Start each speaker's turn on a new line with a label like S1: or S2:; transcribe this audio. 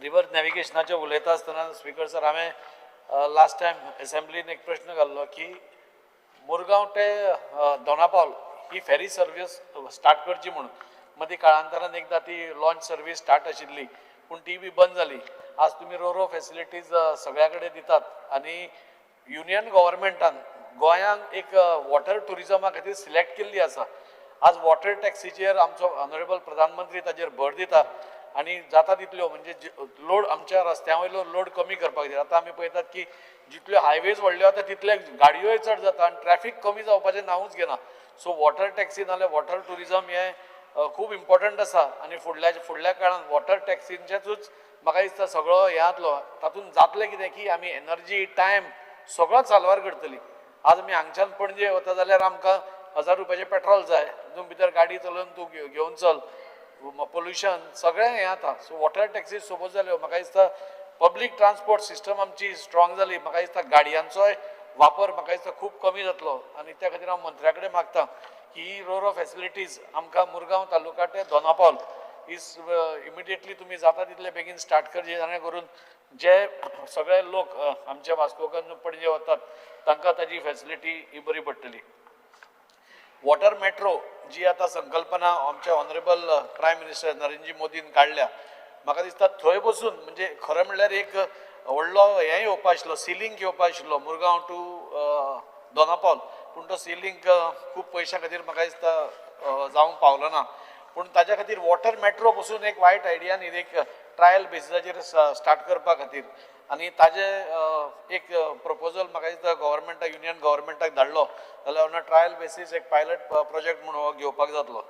S1: River नॅविगेशनाचेर उलयता आसतना, speaker sir, हांवें लास्ट टायम एसेंब्लीन एक प्रश्न घाल्लो की मुरगांव ते दोनापावल ही फेरी सर्वीस स्टार्ट करची म्हणून. मदीं काळांतरान एकदां ती लॉन्च सर्वीस स्टार्ट आशिल्ली, पूण ती बी बंद जाली. आज तुमी रोरो फेसिलिटीज सगळ्या कडेन दितात आनी युनियन गव्हर्मेंटान गोंयांक एक वॉटर ट्युरिजमा खातीर सिलेक्ट केल्ली आसा. आज वॉटर टॅक्सीचेर आमचो ऑनरेबल प्रधानमंत्री ताजेर भर दिता आनी जाता तितल्यो म्हणजे लोड, आमच्या रस्त्या वयलो लोड कमी करपाक खातीर. आतां आमी पळयतात की जितल्यो हायवेज व्हडल्यो जाता तितले गाडयोय चड जाता आनी ट्रॅफीक कमी जावपाचें नांवूच घेना. सो वॉटर टॅक्सी नाल्यार वॉटर ट्युरिजम हें खूब इम्पॉर्टंट आसा आनी फुडल्या फुडल्या काळान वॉटर टॅक्सींचेचूच म्हाका दिसता सगळो हें जातलो. तातूंत जातलें कितें की आमी एनर्जी, टायम सगळो साल्वार करतली. आज आमी हांगच्यान पणजे वता जाल्यार आमकां 1000 रुपयाचें पेट्रोल जाय. तितून भितर गाडी चलोवन तूं घेवन चल, पोल्युशन सगळें हें जाता. सो वॉटर टॅक्सी सोबत जाल्यो, म्हाका दिसता पब्लीक ट्रान्सपोर्ट सिस्टम आमची स्ट्रॉंग जाली, म्हाका दिसता गाडयांचोय वापर म्हाका दिसता खूब कमी जातलो. आनी त्या खातीर हांव मंत्र्या कडेन मागता की ही रोरो फेसिलिटीज आमकां मुरगांव तालुका ते दोनापावल is immediately तुमी जाता तितले बेगीन स्टार्ट करचे, जाणे करून जे सगळे लोक आमच्या वास्कोकान पणजे वतात तांकां ताजी फेसिलिटी ही बरी पडटली. वॉटर मेट्रो जी आतां संकल्पना आमचे ऑनरेबल प्रायम मिनिस्टर नरेंद्र मोदीन काडल्या, म्हाका दिसता थंय बसून म्हणजे खरें म्हणल्यार एक व्हडलो हें येवपा आशिल्लो, सी लिंक येवपा आशिल्लो मुरगांव टू दोनापावल, पूण तो सी लिंक खूब पयशां खातीर म्हाका दिसता जावंक पावलो ना. पूण ताज्या खातीर वॉटर मेट्रो बसून एक वायट आयडिया न्ही, एक ट्रायल बेसिसाचेर स्टार्ट करपा खातीर. आनी ताजे एक प्रपोजल म्हाका दिसता गव्हर्मेंटाक, युनियन गव्हर्मेंटाक धाडलो जाल्यार ऑन अ ट्रायल बेसीस एक पायलट प्रोजेक्ट म्हणून हो घेवपाक जातलो.